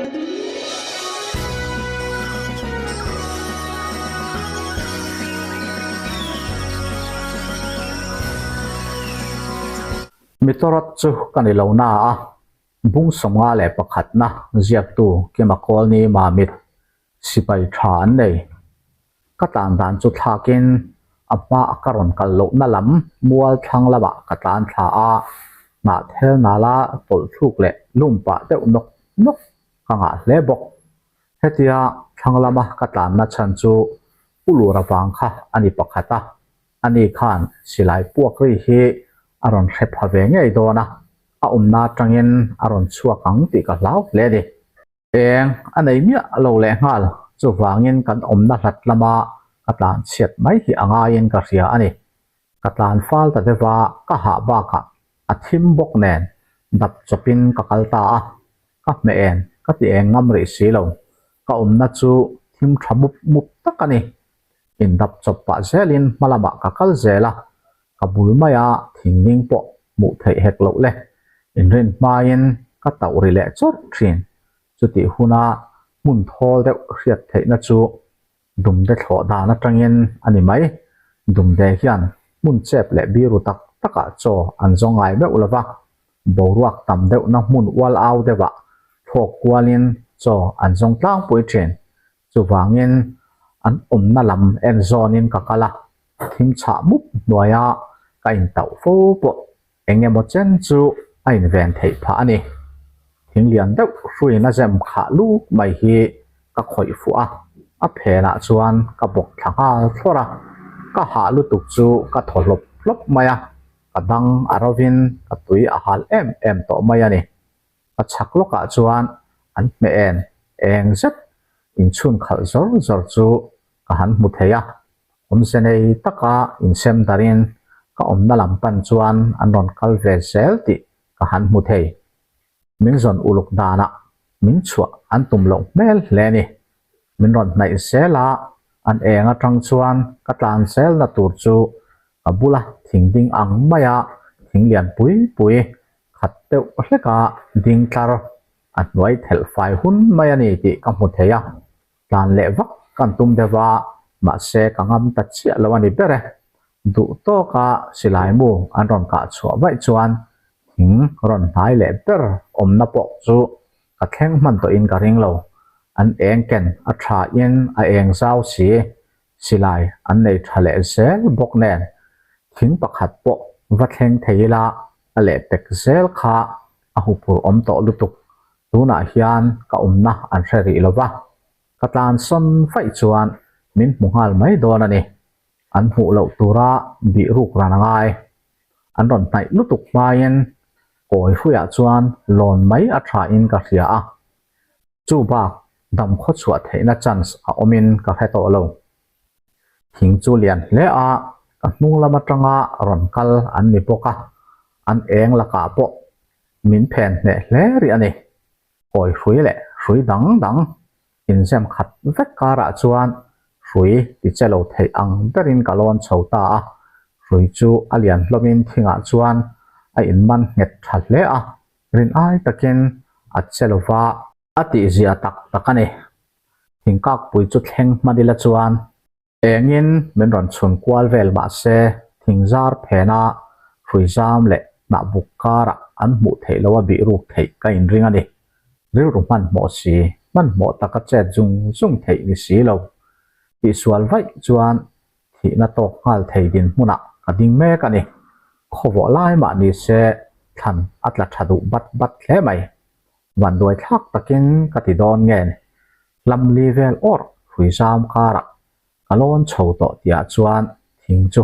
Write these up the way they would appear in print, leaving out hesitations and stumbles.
Mitorat chu ka ni lo na a, bung 51 na ziaktu Kima Kawlni Mamit sipai tha an nei. Ka tlan dan chu thlakin a hma a ka rawn kal lohna lam mual thlang lamah ka tlan thla a, hnah thel nala tawlh thluk leh lum pah deuh nawk nawk ka ngah hle bawk. Hetia thlang lama ka tlanna chhan chu Pu Lura vang kha a ni pakhat a, ani khan silai puak ri hi a rawn hre pha ve ngei dawn a, a awmna atangin a rawn chhuak ang tih ka hlau hle a ni. Eng a nei miah lo leh nghal, chuvangin kan awmna hlat lama ka tlan chhiat mai hi a ngaiin ka hria a ni. Ka tlan fal ta deuh a, ka hah bakah a thim bawk nen dap chawpin ka kal ta a, ka hmeh eng ka ti eng ngam rih si lo, ka awmna chu thim tha mup mup tak a ni. Indap chawp pah zelin hma lamah ka kal zel a, ka bul maia thingning pawh hmuh theih hek loh le. Inrin hmain ka tauh ri leh chawrh thin. Chutih huna hmun thawl deuh hriat theihna chu Dumde thlawh dan atangin a ni mai. Dumde hian hmun chep leh biru tak takah chaw an zawng ngai meuh lo va, boruak tam deuhna hmun ual au deuhah thlawk kualin chaw an zawng tlangpui thin. Chuvangin an awmna lam en zawnin ka kal a, thim chhah mup hnuaia ka intauh fo pawh eng emaw chen chu a inven theih phah a ni. Thing lian deuh hruiin a zem khah luk mai hi ka khawih fuh a, a phenah chuan ka bawk thla nghal thlawr a, ka hah lutuk chu ka thaw hlawp hlawp mai a, ka dang a rovin ka tui a hal em em tawh mai a ni. Ka chhak lawkah chuan an hmeh en eng zet inchhun khalh zawr zawr chu ka han hmu thei a, awmze nei taka insem darin ka awmna lam pan chuan an rawn kal ve zel tih ka han hmu thei. Min zawn uluk danah min chhuah an tum loh hmel hle a ni. Min rawn hnaih zel a, an eng atang chuan ka tlan zelna tur chu ka bula thing ding ang maia thing lian pui pui khat deuh hleka ding tlar a hnuai thelh fai hun mai a ni tih ka hmu thei a, tlan leh vak kan tum deuh a, mahse ka ngam ta chiah lo a ni ber e. Duh tawka silai mu an rawn kah chhuah vaih chuan thing rawn hnai leh ber awmna pawh chu ka thleng hman tawhin ka ring lo. An eng ken a tha in a eng zau si, silai an nei tha leh zel bawk nen thing pakhat pawh va thleng thei ila a leh pek zel kha a huphurh awm tawh lutuk. Tunah hian ka awmna an hre rih lo va, ka tlansawn faih chuan min hmu nghal mai dawn a ni. An hmuh loh tura bih ruk ran a ngai. An rawn hnaih lutuk hmain kawi hruiah chuan lawn mai a thain ka hria a. Chu bak dam khaw chhuah theihna chance a awmin ka hre tawh lo. Thing chu lian hle a, ka hnung lam atanga rawn kal an ni bawk a, an eng lakah pawh min phen hneh hle rih a ni. Kawi hrui leh hrui dang dang inzem khat vek karah chuan hrui ti che lo theih ang berin ka lawn chho ta a, hrui chu a lian hlawmin thingah chuan a inman nghet tha hle a, rin ai takin a che lo va. A tihzia tak tak a ni. Thingkakpui chu thleng hman ila chuan engin min rawn chhun kual vel mah se thingzar phena hrui zam leh hnah buk karah an hmuh theih loha bih ruk theih ka inring a ni. Rilru hmanhmawh si, hmanhmawh taka chet zung zung theih ni si lo. Tihsual vaih chuan thihna tawk nghal thei dinhmunah ka ding mek a ni. Khawvawh lai mah ni se thlan a tla tha duh bat bat hle mai. Vanduai thlak takin ka ti dawn nge ni? Hlam li vel awrh hrui zam karah ka lawn chho tawh tihah chuan thing chu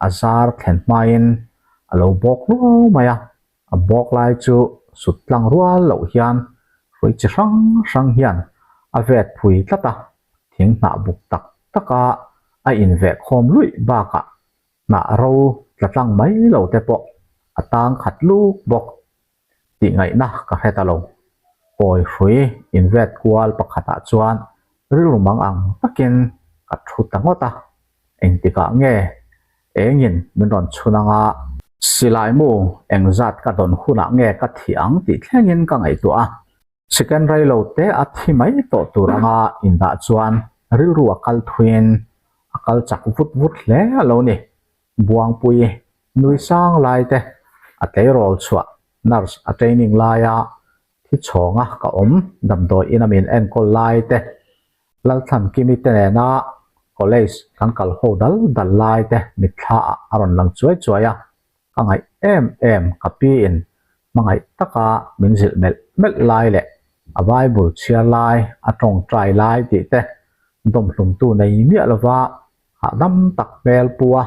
a zar thlen hmain a lo bawk ruau mai a, a bawk lai chu sut tlang rual loh hian hrui chi hrang hrang hian a vet phui tlat a, thing hnah buk tak taka a inveh khawm luih bakah hnah ro tla tlang mai lo te pawh a tang khat luk bawk. Tih ngaihna ka hre ta lo. Kawi hrui invet kual pakhatah chuan rilru mang ang takin ka thu ta ngawt a, engtikah nge engin min rawn chhun anga silai mu engzat ka dawn hunah nge ka thih ang tih thlengin ka ngaihtuah a. Second rei lo te a thi mai tawh tur anga indah chuan rilru a kal thuiin a kal chak vut vut hle a lo ni. Buangpui nui sang lai te a tleirawl chhuah nurse a training laia thi chhawnga ka awm damdawi ina min enkawl lai te Lalthankimi te nena college kan kal ho dal dal lai te mitthla ah a rawn lang chuai chuai a, ka ngaih em em ka pi in hmangaih taka min zilh melh melh lai leh a Bible chhiar lai a tawngtai lai tih te dawmhlumtu nei miah lova hahdam tak hmel pu a,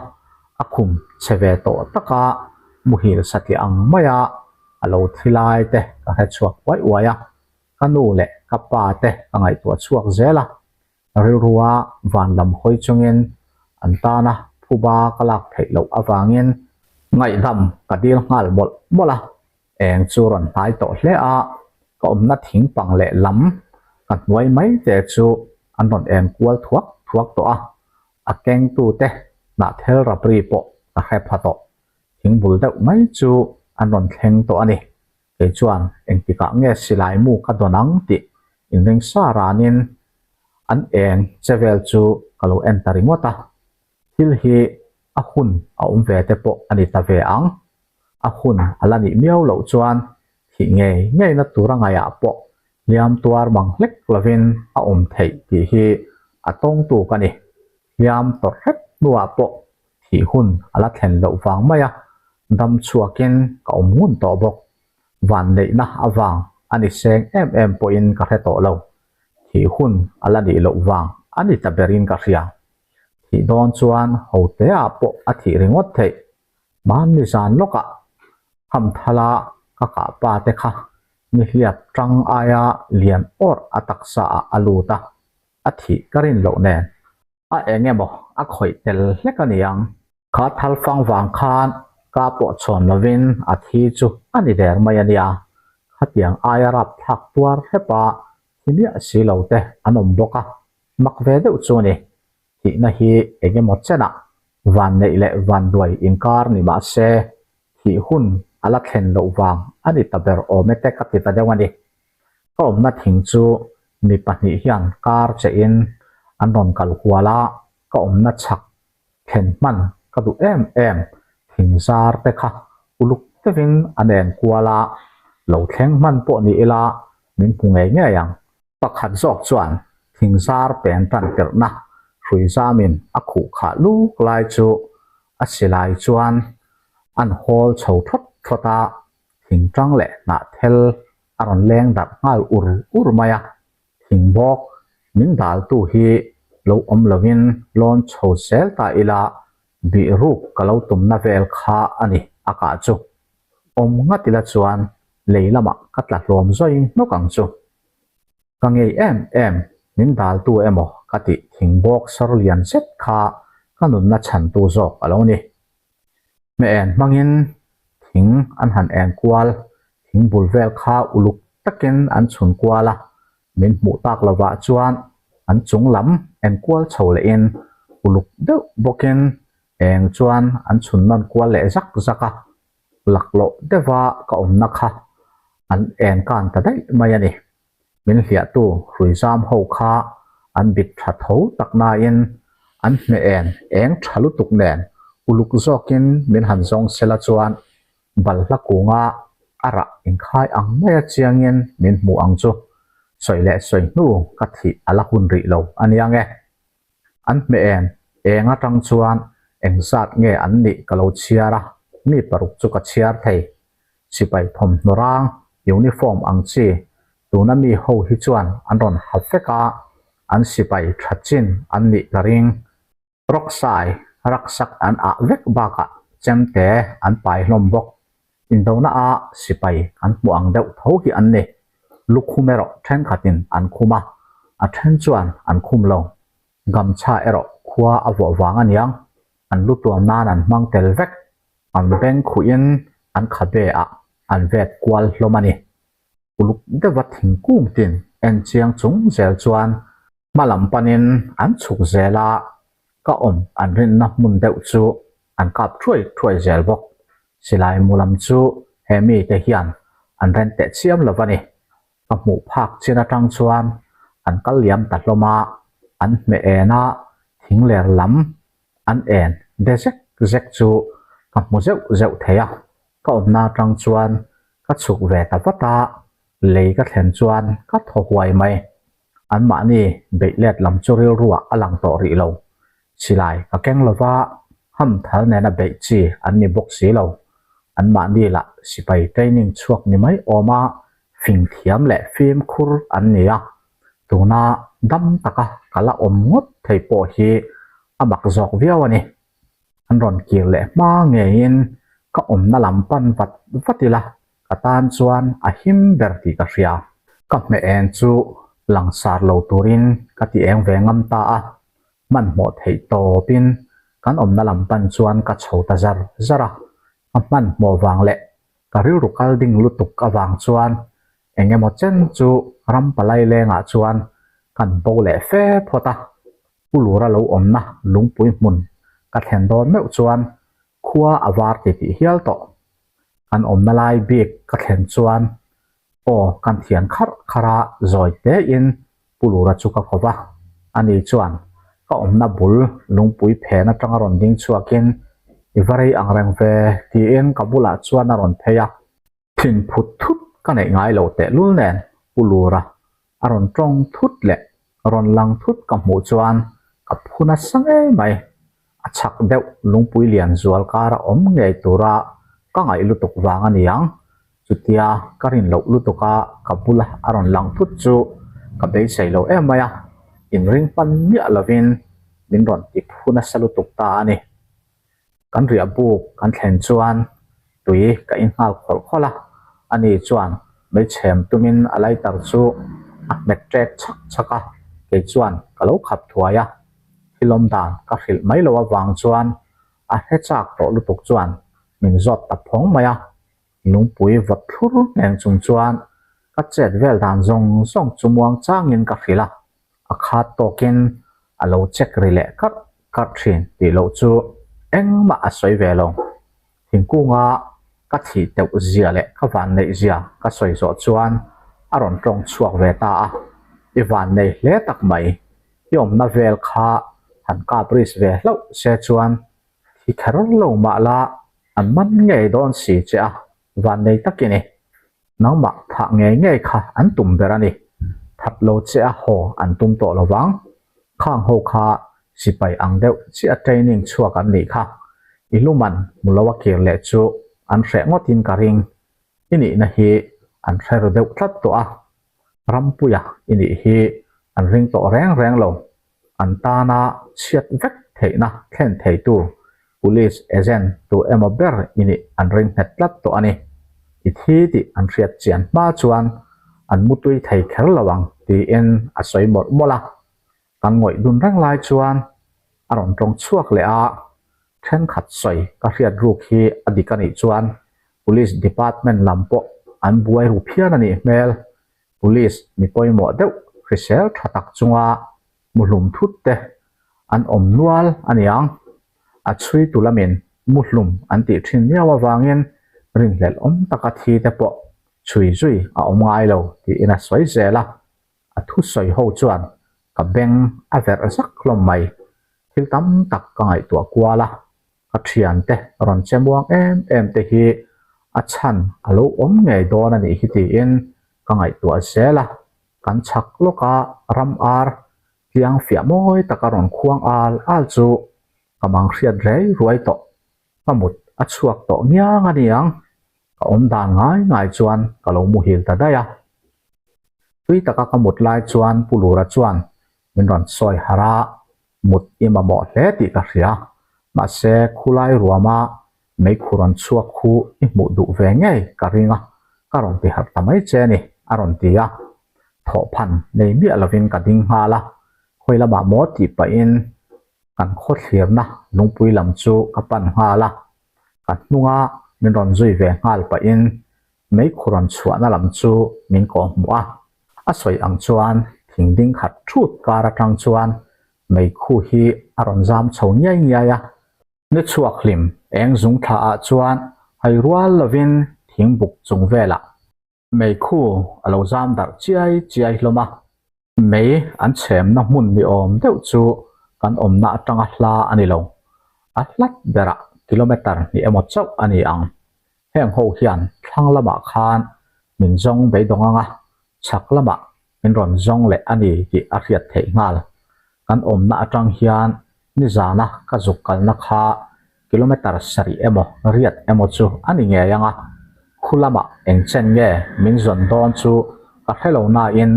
a khum chhe ve tawh taka muhil satliah ang maia a lo thi lai te ka hre chhuak uai uai a. Ka nu leh ka pa te ka ngaihtuah chhuak zel a, rilrua van lam hawi chungin an tana phuba ka lak theih loh avangin ngaihdam ka dil nghal mawlh mawlh a, eng chu rawn hnai tawh hle a, ka awmna thing pang leh lam ka hnuai mai te chu an rawn en kual thuak thuak tawh a, a kengtu te hnahthel rapri pawh ka hre pha tawh, thing bul deuh mai chu an rawn thleng tawh a ni. Kei chuan engtikah nge silai mu ka dawn ang tih inring sa ranin an eng che vel chu ka lo en ta ringawt a. Thil hi a hun a awm ve te pawh a ni ta ve ang. A hun a la nih miau loh chuan thih ngei ngeina tura ngaihah pawh hliam tuar mang hlek lovin a awm theih tih hi a tawngtu ka ni. Hliam tawrh hrep hnuah pawh thih hun a la thlen loh vang mai a, dam chhuakin ka awm ngun tawh bawk. Vanneihna avang a ni seng em em pawhin ka hre tawh lo. Thih hun a la nih loh vang a ni ta berin ka hria. Thih dawn chuan hoteah pawh a thih ringawt theih. Hmanni zan lawkah Hamthala ka kah pa te kha nihliap tang aia lian awrh a taksa ah a lut a, a thih ka rin loh nen. A eng emaw a khawih tel hlek a niang. Kha thal fang vang khan ka pawh chhawn lovin a thi chu a ni der mai a nia. Khatiang aia rap thlak tuar hrepa thi miah si lo te an awm bawk a, mak ve deuh chu a ni. Thihna hi eng emaw chenah vanneih leh vanduai inkar ni mah se thih hun a la thlen loh vang a ni ta ber awm e te ka ti ta deuh a ni. Ka awmna thing chu mi pahnih hian kar chein an rawn kal hual a, ka awmna chhak thlen hman ka duh em em thing zar te kha uluk deuhin an en kual a, lo thleng hman pawh ni ila min hmu ngei ngei ang. Pakhat zawk chuan thing zar pen tan tirhna hrui zamin a khuh khah luk lai chu a silai chuan an hawl chho thawt thawt a, thing tang leh hnah thel a rawn leng darh nghal ur ur mai a, thing bawk min daltu hi lo awm lovin lawn chho zel ta ila bih ruk ka lo tumna vel kha a ni a kah chu. Awm ngat ila chuan lei lamah ka tla hlawm zawi hnawk ang chu. Ka ngei em em, min daltu emaw ka tih thing bawk sawr lian zet kha ka nunna chhantu zawk a lo ni. Hme en hmangin thing an han en kual, thing bul vel kha uluk takin an chhun kual a, min hmuh tak lovah chuan an chung lam en kual chho lehin uluk deuh bawkin eng chuan an chhun nawn kual leh zak zak a, laklawh deuha ka awmna kha an en kan ta daih mai a ni. Min hliahtu hruizam ho kha an bit tha tho tak nain an hmeh en eng tha lutuk nen uluk zawkin min han zawng sela chuan balhla kunga a rah inkhai ang maia chiangin min hmu ang chu. Sawi leh sawi hnu ka thih a la hun rih lo a nia nge. An hmeh en eng atang chuan engzat nge an nih ka lo chhiar a, mi paruk chu ka chhiar thei. Sipai thawmhnaw rang, uniform ang chi, tuna mi ho hi chuan an rawn ha vek a, an sipai tha chin an nih ka ring. Rawksai, raksak an ah vek bakah chemte an pai hlawm bawk. Indona a sipai kan hmuh ang deuh tho hi an ni. Lukhum erawh thenkhatin an khum a, a then chuan an khum lo. Gamchha erawh khua a vuah vang a niang, an lu tuam nan an hmang tel vek. An beng khuhin an khabe ah an vet kual hlawm a ni. Uluk deuha thingkung tin en chiang chung zel chuan hma lam panin an chhuk zel a, ka awm an rinna hmun deuh chu an kap thuai thuai zel bawk. Silai mu lam chu he mite hian an ren teh chiam lo a ni. Ka hmuh phak chin atang chuan an kal liam ta hlawm a, an hmeh en a, thing ler lam an en de zek zek chu ka hmu zeuh zeuh thei a. Ka awmna atang chuan ka chhuk ve ta vat a, lei ka thlen chuan ka thaw huai mai. Anmahni beih let lam chu rilruah a lang tawh rih lo. Silai ka keng lova, hamthal nena beih chi an ni bawk si lo. Anmahni lah sipai training chhuak ni mai awma fing thiam leh fimkhur an ni a, tuna dam taka ka la awm ngawt thei pawh hi a mak zawk viau a ni. An rawn kir leh hma ngeiin ka awmna lam pan vat vat ila ka tan chuan a him ber tih ka hria. Ka hmeh eng chu langsar lo turin ka ti eng ve ngam ta a, hmanhmawh theih tawpin kan awmna lam pan chuan ka chho ta zar zar a, ka hmanhmawh vang leh ka rilru kal ding lutuk avang chuan eng emaw chen chu ram palai lengah chuan kan bo leh fe phawt a, Pu Lura lo awmna lungpui hmun ka thlen dawn meuh chuan Khua a var ti tih hial tawh. Kan awmna lai bik ka thlen chuan aw kan thian kharh kharh a zawi tein Pu Lura chu ka ko va. Ani chuan ka awmna bul lungpui phen atanga rawn ding chhuakin i va rei ang reng ve tiin ka bulah chuan a rawn phei a. Thin phut thut ka neih ngai lo tehlul nen Pu Lura a rawn tawng thut leh rawn lang thut ka hmuh chuan ka phu nasa ngei mai. A chhak deuh lungpui lian zual kara awm ngei tura ka ngaih lutuk vang a ni ang. Chutia ka rin loh lutuka ka bula a rawn lang thut chu ka beisei lo em mai a, inring hman miah lovin min rawn ti phu nasa lutuk ta a ni. Kan riah buk kan thlen chuan tui ka in nghal khawlh khawlh a, ani chuan meichhem tumin a lighter chu a hmet ṭek chhak chhak a, kei chuan ka lo khap thuai a, thilawm dan ka hrilh mai lo avang chuan a hre chak tawh lutuk chuan min zawt ta phawng mai a, lungpui vawt thlur ngheng chung chuan ka chet vel dan zawng zawng chu muang changin ka hrilh a. A khat tawkin a lo check ri leh karh karh thin tih loh chu engmah a sawi ve lo. Thingkunga ka thih teuh zia leh ka vanneih zia ka sawi zawh chuan a rawn tawng chhuak ve ta a, I vannei hle tak mai, i awmna vel kha han kap risk ve hlauh se chuan thi kher lo mah la an man ngei dawn si che a, vannei tak i ni. Nangmah thah ngei ngei kha an tum ber a ni. That lo che a haw an tum tawh lo vang. Khang ho kha sipai ang deuh chiah training chhuak an nih kha. I luman hmu lo a kir leh chu an hreh ngawtin ka ring. I nihna hi an hre ru deuh tlat tawh a. Rampuia i nih hi an ring tawh reng reng lo. An tana chhiat vek theihna thlen theitu Police agent tu emaw ber i nih an ring nghet tlat tawh a ni. I thi tih an hriat chian hma chuan an mutui thei kher lo ang tiin a sawi mawlh mawlh a. Kan ngawih dun reng lai chuan a rawn tawng chhuak leh a, thenkhat sawi ka hriat ruk hi a dik a nih chuan Police department lam pawh an buai ru phian a nih hmel. Police mi pawimawh deuh hrisel tha tak chunga muhlum thut te an awm nual a niang. A chhui tu lamin muhlum an tih thin miau avangin rinhlelh awm taka thi te pawh chhui zui a awm ngai lo tiin a sawi zel a. A thusawi ho chuan ka beng a verh zak hlawm mai. Thil tam tak ka ngaihtuah kual a, ka thiante rawn che muang em em te hi a chhan a lo awm ngei dawn a nih hi tiin ka ngaihtuah zel a, kan chhak lawka ram ar tliang fiah mawi taka rawn khuang al al chu ka mang hriat rei ruai tawh, ka mut a chhuak tawh ngiang a niang, ka awm dan ngai ngai chuan ka lo muhil ta daih a. Tui taka ka mut lai chuan Pu Lura chuan min rawn sawi harh a, mut i mamawh hle tih ka hria, mahse khulai ruama meikhu rawn chhuak khu i hmuh duh ve ngei ka ring a, ka rawn ti harh ta mai che a ni, a rawn ti a. Thawhphan nei miah lovin ka ding nghal a, khawi lamah maw tih pahin kan khawthlirna lungpui lam chu ka pan nghal a, ka hnunga min rawn zui ve nghal pahin meikhu rawn chhuahna lam chu min kawh hmuh a, a sawi ang chuan thing ding khat thut kar atang chuan meikhu hi a rawn zam chho ngiai ngiai a. Ni chhuak hlim eng zung thla ah chuan hai rual lovin thing buk chung velah. Meikhu a lo zam darh chiai chiai hlawm a. Mei an chhemna hmun ni awm deuh chu kan awmna atanga hla a ni lo. A hlat berah kilometre hnih emaw chauh a ni ang. Heng ho hian thlang lamah khan min zawng beidawng anga chhak lamah min rawn zawng leh a ni tih a hriat theih nghal. Kan awmna atang hian nizana ka zuk kalna kha kilometre sarih emaw riat emaw chu a ni ngei ang a, khu lamah eng chen nge min zawn dawn chu ka hre lo nain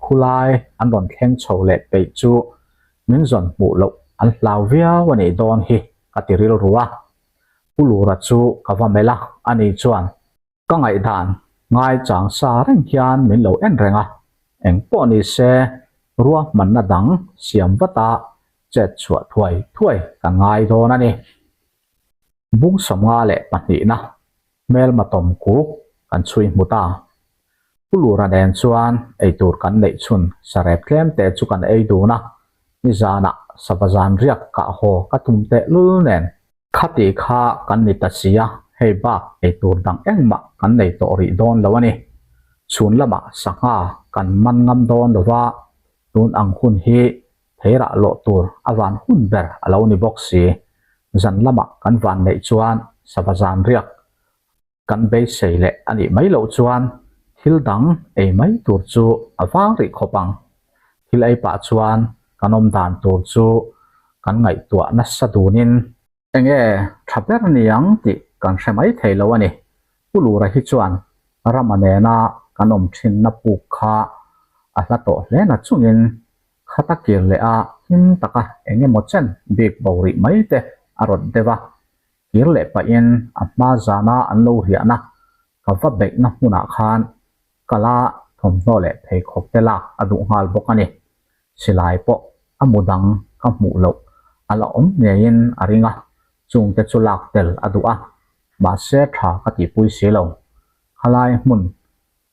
khulai an rawn thleng chho leh peih chu min zawn hmuh loh an hlau viau a nih dawn hi ka ti rilru a. Pu Lura chu ka va melh a, ani chuan. Ka ngaihdan ngaichang sa reng hian min lo en reng a, eng pawh ni se ruahmanna dang siam vata chet chhuah thuai thuai kan ngai dawn a ni. Bung 54 leh pahnihna hmelma tawm kuk kan chhui hmu ta. Pu Lura nen chuan eitur kan neih chhun sarep tlem te chu kan ei dun a, nizanah sava zan riak kah haw ka tum tehlul nen. Khati kha kan ni ta si a, hei bak eitur dang engmah kan nei tawh rih dawn lo a ni. Chhun lamah sangha kan man ngam dawn lo va, tun ang hun hi theirah lawh tur a van hun ber a lo ni bawk si. Zan lamah kan van neih chuan sava zan riak Kan beisei leh a nih mai loh chuan thil dang ei mai tur chu a vang rih khawp ang. Thil ei pah chuan kan awm dan tur chu kan ngaihtuah nasa dunin. Enge tha ber ni ang tih kan hre mai thei lo a ni. Pu Lura hi chuan Rama nena kan awm thinna puk kha a hla tawh hle na chungin khata kir leh a him taka eng emaw chen bik bo rih mai te a rawt deuh a. Kir leh pahin a hma zana an lo riahna ka va beihna hmunah khan kala thawmhnaw leh pheikhawk te lak a duh nghal bawk a ni. Silai pawh a mu dang ka hmuh loh a la awm ngeiin a ring a, chungte chu lak tel a duh a, mahse tha ka tihpui si lo. Khalai hmun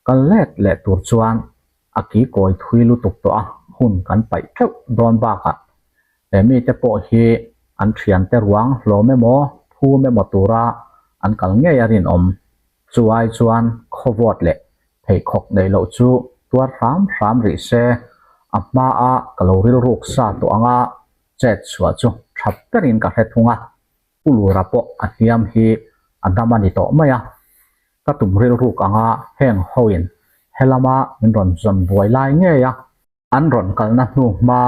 Kal let leh tur chuan a ki kawi thui lutuk tawh a, hun kan paih teuh dawn bakah he mite pawh hi an thiante ruang hlawm emaw phum emaw tura an kal ngei a rinawm. Chu ai chuan khawvawt leh pheikhawk neih loh chu tuar hram hram rih se, a hmaa ka lo rilruk sa tawh anga chet chhuah chu tha berin ka hre thung a, Pu Lura pawh a hliam hi a dam a ni tawh mai a. Ka tum rilruk anga heng hoin helama min rawn zawn buai lai ngei a, an rawn kalna hnu hma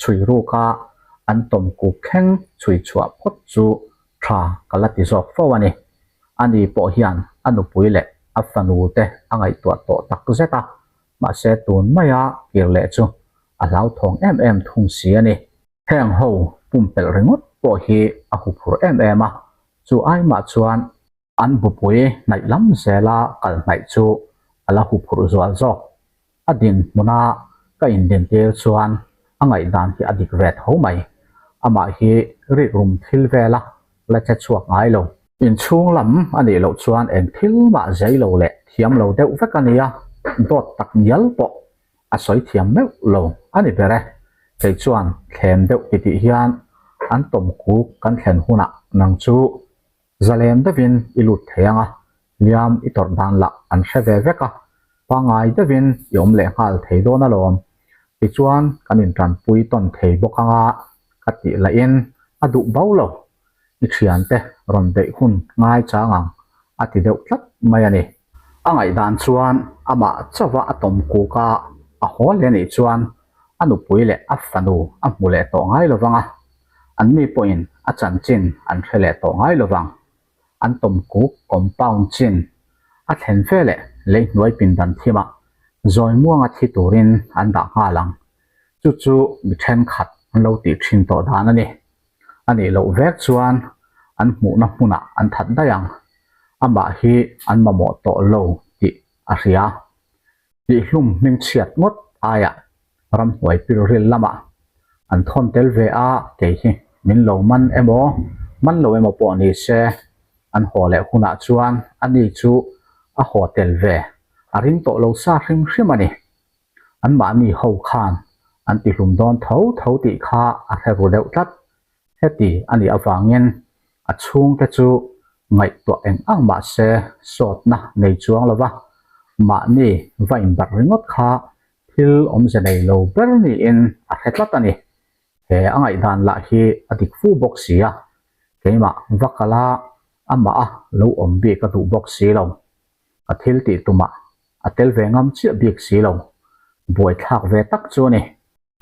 chhui ruka an tawm kuk thleng chhui chhuah phawt chu tha ka la ti zawk fo a ni. Ani pawh hian a nupui leh a fanu te a ngaihtuah tawh tak zet a, mahse tun maia kir leh chu a hlauthawng em em thung si a ni. Heng ho pumpelh ringawt pawh hi a huphurh em em a, chu ai mah chuan An bupui hnaih lam zela kal hnaih chu a la huphurh zual zawk. A dinhmuna ka indintir chuan a ngaihdan hi a dik ve tho mai. Amah hi rikrum thil vela la che chhuak ngai lo. Inchhung lam a nih loh chuan eng thil mah zei lo leh thiam lo deuh vek a nia, dawt tak ngial pawh a sawi thiam meuh lo a ni ber e. Kei chuan thlem deuh titih hian an tawm kuk kan thlen hunah nang chu Zalem deuhin i lut thei ang a, hliam i tawrh dan lah an hre ve vek a, pangngai deuhin i awm leh nghal thei dawn alawm. Tichuan kan intanpui tawn thei bawk ang a, ka tih lahin a duh bo lo. I thiante rawn beih hun ngai chang ang a ti deuh tlat mai a ni. A ngaihdan chuan amah chauha a tawm kuk a, a haw hle nih chuan a nupui leh a fanu a hmu leh tawh ngai lo vang a. Anni pawhin a chanchin an hre leh tawh ngai lo vang. An tawmkuk compound chin a thlen fe leh lei hnuai pindan thimah zawi muanga thi turin an dah nghal ang. Chu chu mi thenkhat an lo tih thin tawh dan a ni. A nih loh vek chuan an hmuhna hmunah an that daih ang. Amah hi an mamawh tawh lo tih a hria. Tihhlum hmingchhiat ngawt aiah ramhnuai pilril lamah an thawn tel ve a, kei hi min lo man emaw, man lo emaw pawh ni se, an haw leh hunah chuan ani chu a haw tel ve a ring tawh lo sa hrim hrim a ni. Anmahni ho khan an tihlum dawn tho tho tih kha a hre ru deuh tlat. Heti a nih avangin a chhungte chu ngaihtuah eng ang mah se sawtna nei chuang lo va. Mahni va inbarh ringawt kha thil awmze nei lo ber niin a hre tlat a ni. He a ngaihdan lah hi a dik fu bawk si a, keimah va kala amah a lo awm bik a duh bawk si lo. Ka thil tih tumah a tel ve ngam chiah bik si lo. Buaithlak ve tak chu a ni.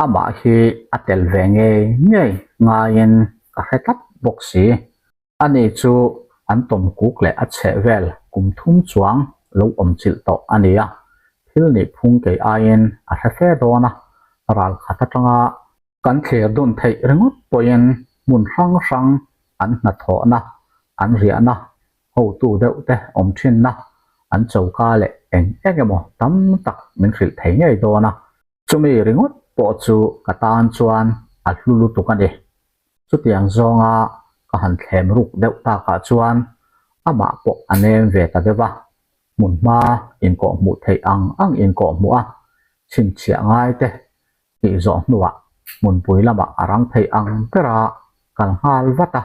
Amah hi a tel ve ngei ngei ngaiin ka hre tlat bawk si. Ani chu an tawm kuk leh a chheh vel kum thum chuang lo awm chilh tawh a ni a, thil nih phung kei aiin a hre fe dawn a, ral khat atanga kan thlir dun theih ringawt pawhin hmun hrang hrang an hnathawhna, an riahna, hotu deuh te awm thinna, an choka leh eng eng emaw tam tak min hrilh thei ngei dawn a. Chumi ringawt pawh chu ka tan chuan a hlu lutuk a ni. Chutiang zawnga ka han thlem ruk deuh takah chuan amah pawh a nem ve ta deuh a, hmunhma inkawhhmuh theih ang ang inkawhhmuh a, chhinchhiah ngai te tih zawh hnuah hmunpui lamah a rang theih ang bera kal nghal vat a,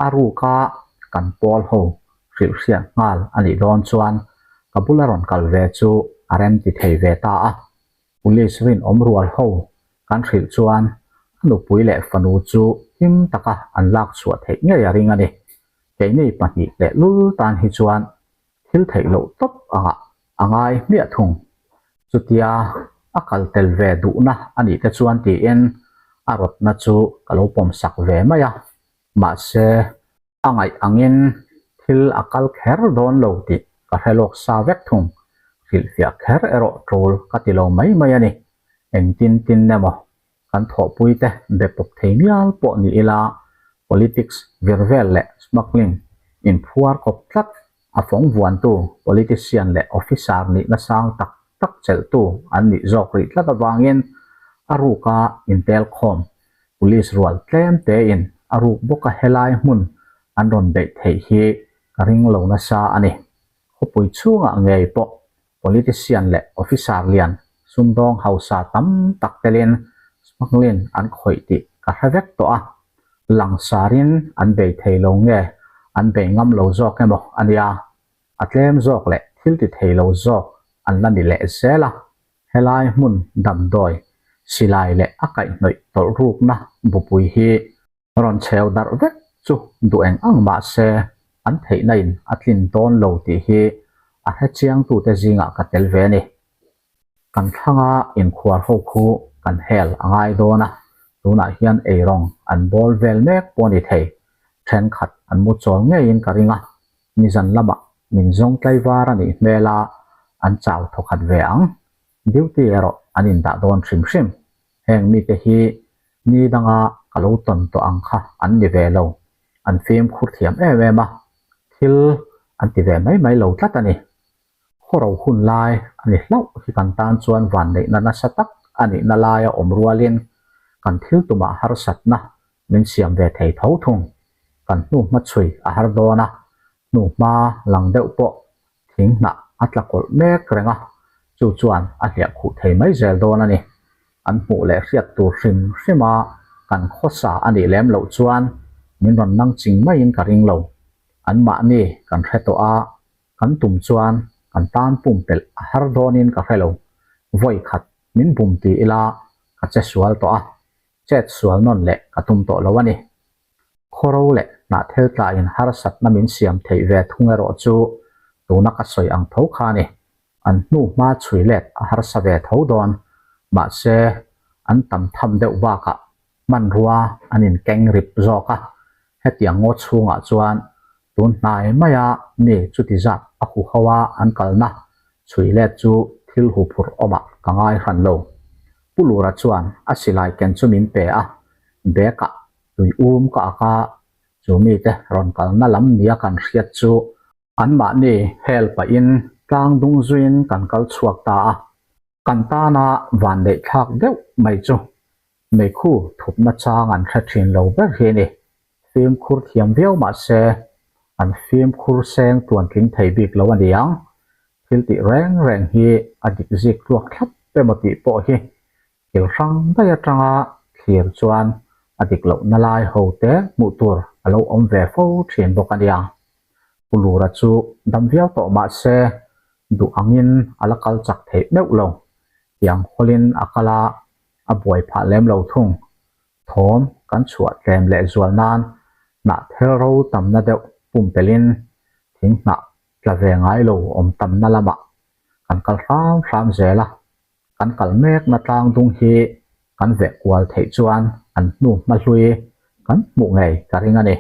a ruka kan pawl ho hrilhhriat nghal a nih dawn chuan ka bula rawn kal ve chu a rem ti thei ve ta a. Police rinawm rual ho kan hrilh chuan a nupui leh fanu chu him taka an lak chhuah theih ngei a ring a ni. Keini pahnih leh lul tan hi chuan thil theih loh tawp angah a ngai hmiah thung. Chutia a kal tel ve duhna a nih te chuan tiin a rawtna chu ka lo pawmsak ve mai a. Mahse, a ngaih angin thil a kal kher dawn lo tih ka hre lawk sa vek thung. Hrilhfiah kher erawh tul ka ti lo mai mai a ni. Engtin tin emaw kan thawhpuite be pawp thei mial pawh ni ila, politics vir vel leh smuggling inphuar kawp tlat a fawng vuantu politician leh officer nihna sang tak tak chelhtu an nih zawk rih tlat avangin a ruka intel khawm police rual tlem tein a ruk bawka helai hmun an rawn beih theih hi ka ring lo nasa a ni. Khawpui chhungah ngei pawh politician leh officer lian sumdawng hausa tam tak telin smuggling an khawih tih ka hre vek tawh a, langsarin an bei thei lo nge an bei ngam lo zawk emaw a nia, a tlem zawk leh thil ti thei lo zawk an la ni leh zel a, helai hmun damdawi silai leh a kaihhnawih tawlh rukna bupui hi Rawn chheu darh vek chu duh eng ang mah se an theihna in a tlin dawn lo tih hi a hre chiangtute zingah ka tel ve a ni. Kan thlanga inkhuar ho khu kan hel a ngai dawn a, tunah hian eirawng an bawl vel mek pawh a ni thei. Thenkhat an mu chawl ngeiin ka ring a, nizan lamah min zawng tlaivar a nih hmel a, an chau thawkhat ve ang. Duty erawh an indah dawn hrim hrim. Heng mite hi ni danga ka lo tawn tawh ang kha an ni ve lo. An fimkhur thiam em em a, thil an ti ve mai mai lo tlat a ni. Khawro hun lai a ni hlauh hi kan tan chuan vanneihna nasa tak a nihna laia awm rualin kan thil tumah harsatna min siam ve thei tho thung. Kan hnuhma chhui a har dawn a, hnuhma lang deuh pawh thing hnah a tla kawlh mek reng a, chu chuan a hliah khuh thei mai zel dawn a ni. An hmuh leh hriat tur hrim hrim a kan khawsa a nih lem loh chuan min rawn nang ching maiin ka ring lo. Anmahni kan hre tawh a, kan tum chuan kan tan pumpelh a har dawnin ka hre lo. Vawi khat min bum ti ila ka che sual tawh a, chet sual nawn leh ka tum tawh lo a ni. Khawro leh hnahthel tlain harsatna min siam theih ve thung erawh chu tuna ka sawi ang tho kha a ni. An hnu hma chhui let a harsa ve tho dawn. Mahse, an tam tham deuh bakah hmanrua an inkeng rip zawk a, hetiang ngaw chhungah chuan tun hnai maia mi chuti zat a huho a an kalna chhui let chu thil huphurh awmah ka ngai hran lo. Pu Lura chuan a silai ken chu min pe a, bag-ah tui um ka ak a, chu mite rawn kalna lam nia kan hriat chu anmahni hel pahin tlang dung zuiin kan kal chhuak ta a. Kan tana vanneih thlak deuh mai chu meikhu thupna chang an hre thin lo ber hi a ni. Fimkhur thiam viau mah se an fimkhur seng tluantling thei bik lo a ni ang. Thil tih reng reng hi a dik zik tluak thlap emaw tih pawh hi Thil hrang daih atanga thlir chuan a dik lohna lai ho te hmuh tur a lo awm ve fo thin bawk a nia. Pu Lura chu dam viau tawh mah se. Duh angin a la kal chak theih meuh lo. Tiang hawlin a kal a, a buai phah lem lo thung. Thawm kan chhuah tlem leh zual nan hnah thel ro tamna deuh pumpelhin thing hnah tla ve ngai lo awm tamna lamah kan kal hram hram zel a. Kan kal mekna tlang dung hi kan veh kual theih chuan an hnu hma hlui kan hmuh ngei ka ring a ni.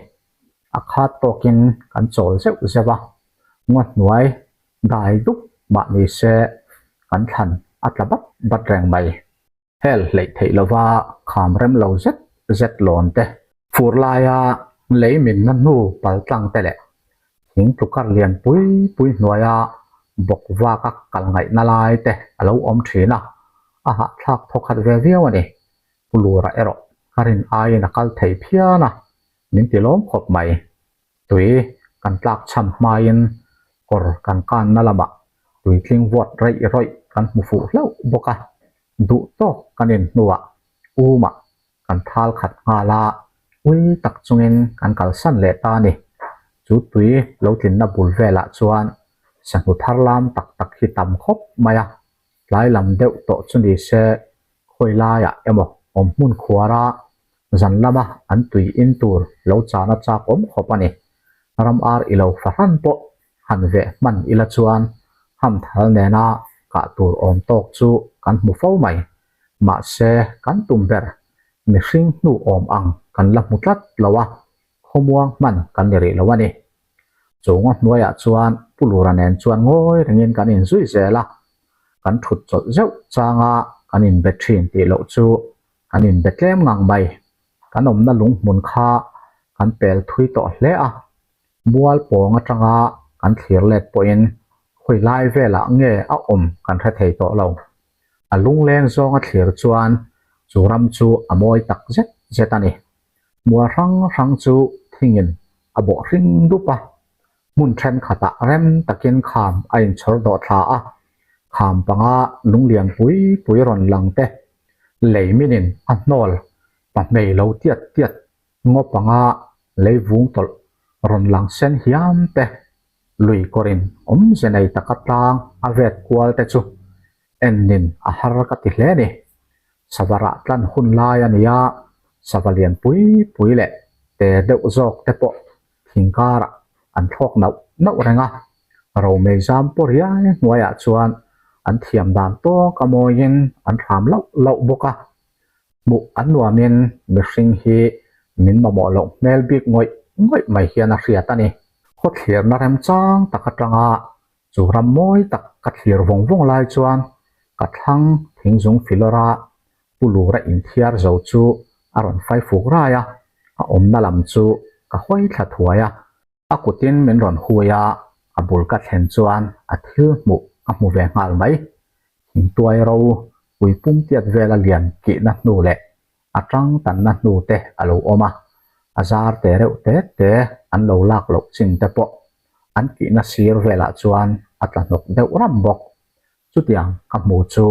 A khat tawkin kan chawl zeuh zeuh a, ngaw hnuai dai dup mah ni se kan thlan a tla bat bat reng mai. Hel hleih theih lova kham rem lo zet zet lawn te, fur laia lei minna hnu pal tlang te leh thing tlukar lian pui pui hnuaia bawk vaka kal ngaihna lai te a lo awm thin a, a hahthlak thawkhat ve viau a ni. Pu Lura erawh ka rin aiin a kal thei phian a, min ti lawm khawp mai. Tui kan tlak cham hmain kawr kan kanna lamah tuitling vuat reih rawih kan hmu fuh hlauh bawk a, duh tawk kan in hnuah umah kan thal khat nghal a, ui tak chungin kan kalsan leh ta a ni. Chu tui lo tlinna bul velah chuan sahnu thar lam tak tak hi tam khawp mai a, tlai lam deuh tawh chu ni se khawi laiah emaw awm hmun khuara zan lama an tui in tur lo chana chak awm khawp a ni. Ram ar i lo fahran pawh han veh hman ila chuan hamthal nena kah tur awm tawk chu kan hmu fo mai. Mahse kan tum ber mihring hnu awm ang kan la hmu tlat lo a, khawmuang hman kan ni rih lo a ni. Chunga hnuaiah chuan Pu Lura nen chuan ngawi rengin kan inzui zel a, kan thut chawlh zeuh changa kan inbe thin tih loh chu kan inbe tlem ngang mai. Kan awmna lung hmun kha kan pel thui tawh hle a, mual pawng atanga kan thlir let pawhin khawi lai velah nge a awm kan hre thei tawh lo. A lungleng zawnga thlir chuan chu ram chu a mawi tak zet zet a ni. Mual hrang hrang chu thingin a bawh hring dup a, hmun thenkhatah rem takin kham a inchhawr dawh thla a, kham panga lunglian pui pui rawn lang te, lei minin a hnawl pa hmei lo tiat tiat ngaw panga lei vung tawlh rawn lang sen hiam te, lui kawrin awmze nei taka tlang a vet kual te chu ennin a har ka ti hle a ni. Sava rah tlan hun lai a ni a, sava lian pui pui leh te deuh zawk te pawh thing karah an thlawk nauh nauh reng a. Romei zam pawh riai hnuaiah chuan an thiam dan tawk a mawiin an hram lauh lauh bawk a. Hmuh an nuamin mihring hi min mamawh loh hmel bik ngawih ngawih mai hian a hriat a ni. Khawthlirna remchang tak atanga Chu ram mawi tak ka thlir vawng vawng lai chuan ka thlang thingzung filawra Pu Lura inthiar zo chu a rawn fai fuk rai a, a awmna lam chu ka hawi thla thuai a. A kutin min rawn hui a, a bul ka thlen chuan a thil hmuh ka hmu ve nghal mai. Thingtuai ro pui pum tiat vela lian kihna hnu leh a tang tanna hnu te a lo awm a, a zar te reuh te te an lo lak loh chin te pawh an kihna sir velah chuan a tla hnawk deuh ram bawk. Chutiang ka hmu chu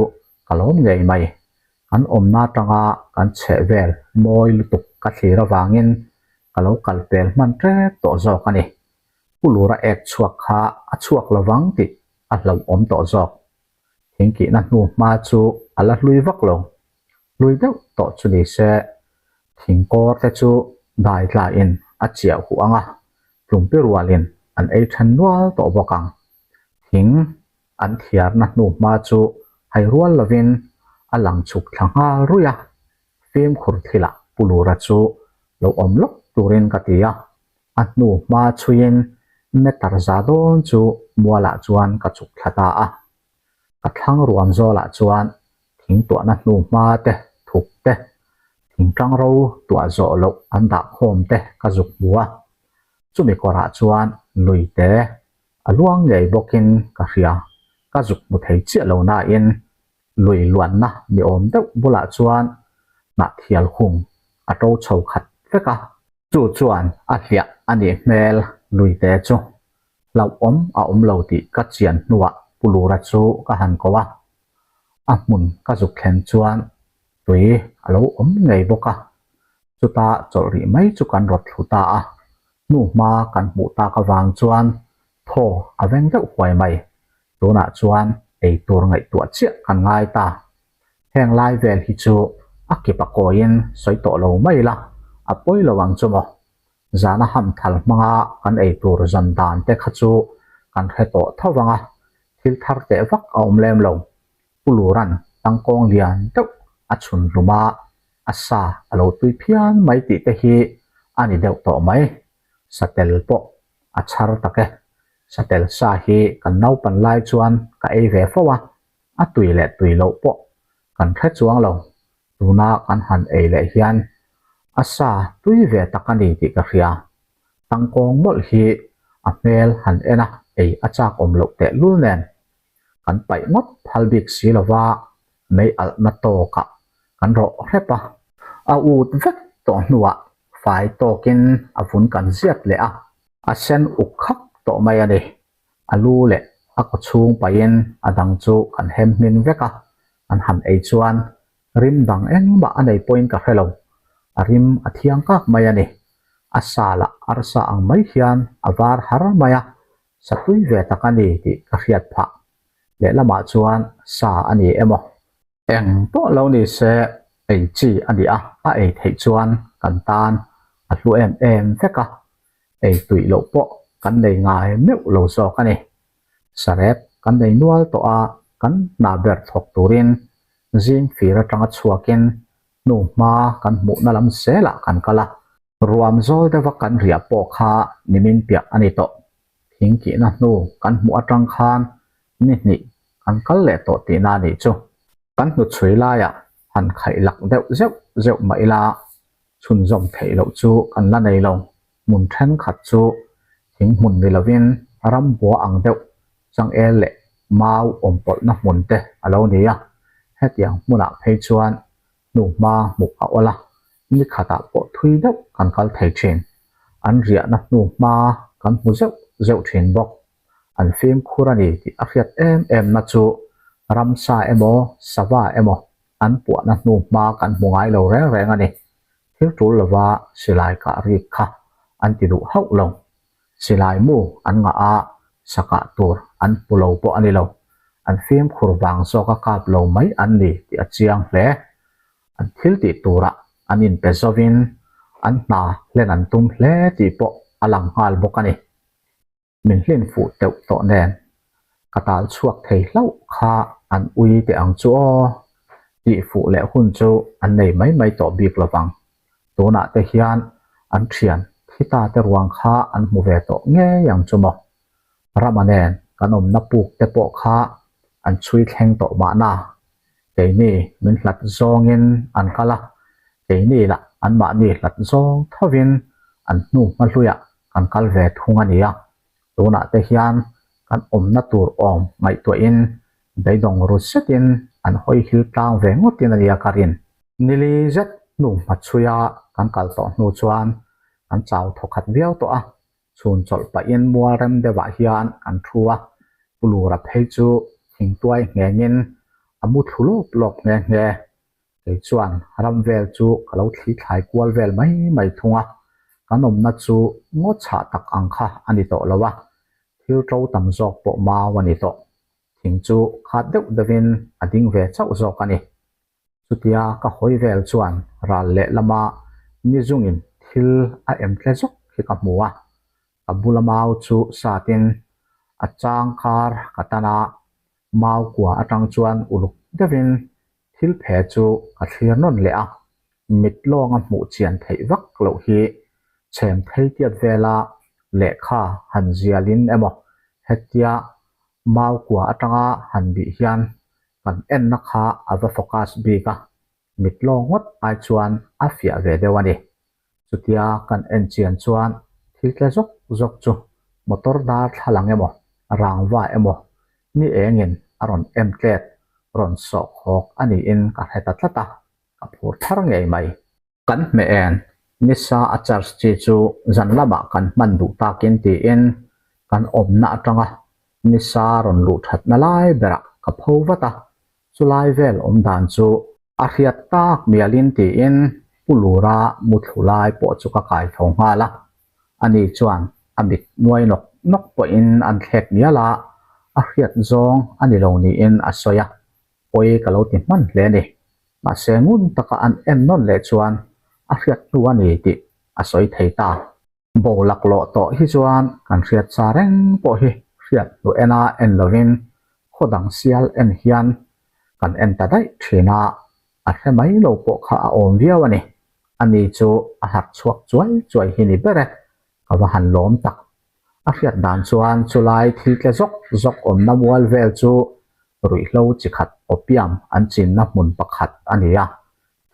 ka lawm ngei mai. Kan awmna atanga kan chheh vel mawi lutuk ka thlir avangin ka lo kal pel hman tep tawh zawk a ni. Pu Lura ek chhuak kha a chhuak lovang tih a hlauhawm tawh zawk. Thingkihna hnu hma chu a la hlui vak lo. Hlui deuh tawh chu ni se, thingkawr te chu dai tlain a chiah huh ang a, tlumpi rualin an ei then nual tawh bawk ang. Thing an thiarna hnu hma chu hai rual lovin a lang chhuk thla nghal ruih a, fimkhur thilah Pu Lura chu lo awm lawk turin ka ti a, a hnu hma chhuiin meter za dawn chu mualah chuan ka chhuk thla ta a. Ka thlang ruam zawlah chuan thing tuahna hnu hma te, thuk te, thing tang ro tuah zawh loh an dah khawm te ka zuk hmu a. Chumi kawrah chuan lui te a luang ngei bawkin ka hria, ka zuk hmu thei chiah lo nain lui luanna ni awm deuh bulah chuan hnahthial hung a to chho khat vek a. Chu chuan a hliah a nih hmel lui te chu Hlauhawm a awm lo tih ka chian hnuah Pu Lura chu ka han ko a, a hmun ka zuk thlen chuan tui a lo awm ngei bawk a, chuta chawlh rih mai chu kan rawt thlu ta a, hnu hma kan hmuh tak avang chuan thaw a veng deuh huai mai. Tunah chuan ei tur ngaihtuah chiah kan ngai ta. Heng lai vel hi chu a kip a kawiin sawi tawh lo mai la, a pawi lo ang chu maw? Zana hamthal hmanga kan ei tur zan dan te kha chu kan hre tawh tho vang a, thil thar teh vak a awm lem lo. Pu Luran tangkawng lian deuh a chhun hlum a, a sa a lo tui phian mai tih te hi a ni deuh tawh mai. Satel pawh a chhar tak e. Satel sa hi kan naupan lai chuan ka ei ve fo a, a tui leh tui loh pawh kan hre chuang lo. Tuna kan han ei leh hian a sa tui ve tak a ni tih ka hria. Tangkawng mawlh hi a hmel han en a, ei a chak awm loh tehlul nen. Kan paih ngawt phal bik si lova mei alhna tawkah kan rawh hrep a. A ut vek tawh hnuah fai tawkin a vun kan ziat leh a. A sen uk khak tawh mai a ni. A lu leh a kaw chhung pahin a dang chu kan hem hmin vek a, an han ei chuan rim dang engmah a nei pawhin ka hre lo. A rim a thiang kak mai a ni. A sa lah arsa ang mai hian a var har mai a, sa tui ve tak a ni tih ka hriat phah. Lehlamah chuan sa a ni emaw? Eng pawh lo ni se ei chi a ni a, a ei theih chuan kan tan a hlu em em vek a, ei tuih loh pawh kan nei ngai meuh lo zawk a ni. Sarep kan nei nual tawh a, kan hna ber thawk turin zing fir atanga chhuakin hnu hma kan hmuhna lam zelah kan kal a. Ruam zawl deuha kan riah pawh kha nimin piah a ni tawh. Thing kihna hnu kan hmuh atang khan ni hnih kan kal leh tawh tihna a nih chu. Kan hnuchhui laiah han khaih lak deuh zeuh zeuh mah ila chhunzawm theih loh chu kan la nei lo. Hmun thenkhat chu thing hmun ni lovin rambua ang deuh changel leh mau awm pawlhna hmun te a lo ni a. Hetiang hmunah phei chuan hnuhma hmuh a awl a, ni khatah pawh thui deuh kan kal thei thin. An riahna hnuhma kan hmu zeuh zeuh thin bawk. An fimkhur a ni tih a hriat em em na chu ramsa emaw sava emaw an puahna hnuhma kan hmu ngai lo reng reng a ni. Thil tul lova silai kah rik kha an ti duh hauh lo. Silai mu an ngah a, sakah tur an hmu lo pawh a ni lo. An fimkhur vang zawka kap lo mai an ni tih a chiang hle. An thil tih turah an inpe zovin an hna hlen an tum hle tih pawh a lang nghal bawk a ni. Min hlin fuh teuh tawh nen ka tal chhuak thei hlauh kha an ui teh ang chu aw. Tih fuh leh hun chu an nei mai mai tawh bik lovang. Tunah te hian an thian thi ta te ruang kha an hmu ve tawh ngei ang chu maw. Rama nen kan awmna puk te pawh kha an chhui thleng tawh mahna. Keini min hlat zawngin an kal a, keini lah anmahni hlat zawng thovin an hnu hma hluiah kan kal ve thung a nia. Tunah te hian kan awmna tur awm ngaihtuahin beidawng ru zetin an hawi hil tlang ve ngawtin a nia ka rin. Nili zet hnu hmachhuia kan kal tawh hnu chuan kan chau thawkhat viau tawh a, chhun chawlh pahin mual rem deuhah hian kan thu a, Pu Lura phei chu thingtuai nghengin a mu thlu lawp lawp nghe nghe. Kei chuan ram vel chu ka lo thli thlai kual vel mai mai thung a, kan awmna chu ngaw chhah tak ang kha a ni tawh lo a, thil to tam zawk pawh mau a ni tawh. Thing chu khat deuh deuhin a ding ve chauh zawk a ni. Chutia ka hawi vel chuan ral leh lama ni zungin thil a em tle zawk hi ka hmu a, ka bula mau chu satin a chang kar ka tan a, mau kua atang chuan uluk deuhin thil phe chu ka thlir nawn leh a, mit lawnga hmuh chian theih vak loh hi chhem thei tiat vela lehkha han zialin emaw hetia mau kua atanga han bih hian kan enna kha a va focus bik a, mit lawng ngawt ai chuan a fiah ve deuh a ni. Chutia kan en chian chuan thil tle zawk zawk chu motor darthlalang emaw, rangva emaw ni engin a rawn em tlet, rawn sawh khawk a niin ka hre ta tlat a, ka phur thar ngei mai. Kan hmeh en, nisa a charge chi chu zan lamah kan hman duh takin tiin kan awmna atanga nisa rawn luh thatna lai berah ka pho vat a, chulai vel awm dan chu a hriat tak mialin tiin Pu Lura muthlu lai pawh chu ka kai tho nghal a, ani chuan a mit nuai nawk nawk pawhin an thlek mial a, A hriat zawng a ni lo niin a sawi a, pawi ka lo ti hman hle a ni. Mahse ngun taka an en nawn leh chuan a hriat hnu a ni tih a sawi thei ta. Bo laklawh tawh hi chuan kan hriat sa reng pawh hi hriat hnu ena en lovin khaw dang sial en hian kan en ta daih thin a, a hre mai lo pawh kha a awm viau a ni. Ani chu a harh chhuak chuai chuai hi ni ber e, ka va han lawm tak. A hriat dan chuan chulai thil tle zawk zawk awmna mual vel chu ruihhlo chi khat opium an chinna hmun pakhat a ni a,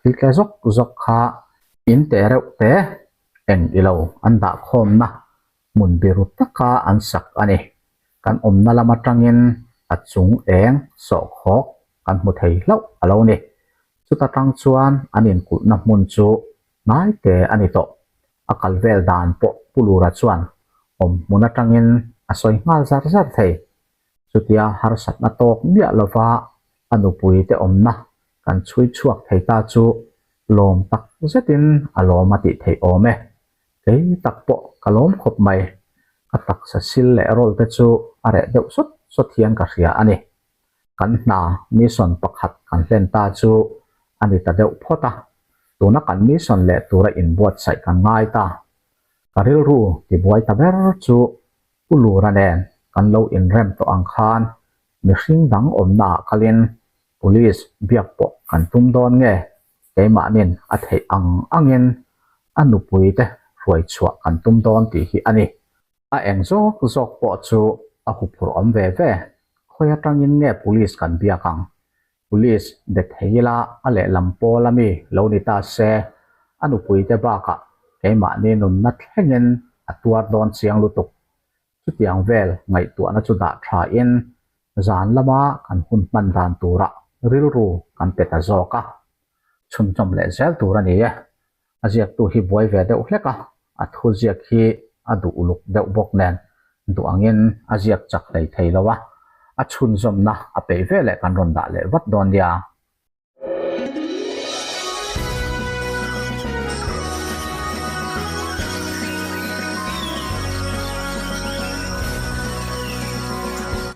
thil tle zawk zawk kha in teh reuh te eng ilo an dah khawmna hmun biru taka an sak a ni. Kan awmna lam atangin a chung eng sawhkhawk kan hmu thei hlauh a lo ni. Chuta tang chuan an inkulhna hmun chu hnai te a ni tawh. A kal vel dan pawh Pu Lura chuan awm hmun atangin a sawi nghal zar zar thei. Chutia harsatna tawk miah lova a nupui te awmna kan chhui chhuak thei ta chu lawm tak zetin a lawm a tih theih awm e. Kei tak pawh ka lawm khawp mai. Ka taksa sil leh rawl te chu a reh deuh sawt sawt hian ka hria a ni. Kan hna mission pakhat kan hlen ta chu a ni ta deuh phawt a. Tuna kan mission leh tura inbuatsaih kan ngai ta. Ka rilru tibuai ta ber chu Pu Lura nen kan lo inrem tawh ang khan mihring dang awmnaah kalin Police biak pawh kan tum dawn nge? Keimahnin a theih ang angin a nupuite hruai chhuah kan tum dawn tih hi a ni. A eng zawk zawk pawh chu a huphurh awm ve ve. Khawi atangin nge Police kan biak ang? Police be thei ila a lehlam pawl ami lo ni ta se, a nupuite bakah keimahni nunna thlengin a tuar dawn chiang lutuk. Chutiang vel ngaihtuahna chu dah thain zan lama kan hun hman dan turah rilru kan pe ta zawk a. Chhunchawm leh zel tur a ni e. A ziaktu hi buai ve deuh hlek a, a thu ziak hi a duh uluk deuh bawk nen duh angin a ziak chak hlei thei lo a, a chhunzawmna a peih veleh kan rawn dah leh vat dawn nia.